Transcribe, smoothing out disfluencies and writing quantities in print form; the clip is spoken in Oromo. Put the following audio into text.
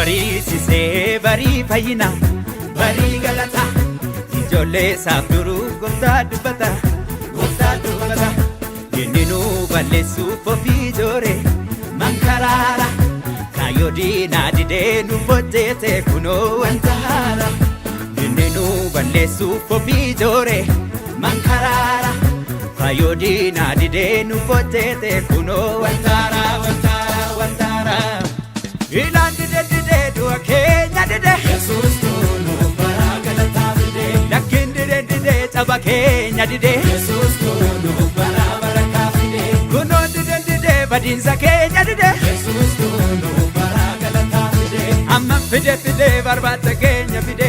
Bariisisee barii fayyina barii galata ijoollee isaaf duruu gooftaa dubbata gooftaa dubbata inni nu balleessuuf ofii joore mankaraara kaayyoo diinaa didee nu hojjete kunoo wanta haara inni nu balleessuuf ofii joore mankaraara kaayyoo diinaa didee nu hojjete kunoo wanta haaraa wanta haaraa wanta haaraa. Ilaan dide dide du'a keenya dide. Yesuus nuuf baraa galataa fide. Lakkiin dide dide caba keenya dide. Yesuus nuuf baraa barakaa fide. Kunoon dide dide badiinsa keenya dide. Yesuus nuuf baraa galataa fide. Amma fide fide barbaacha keenya fide.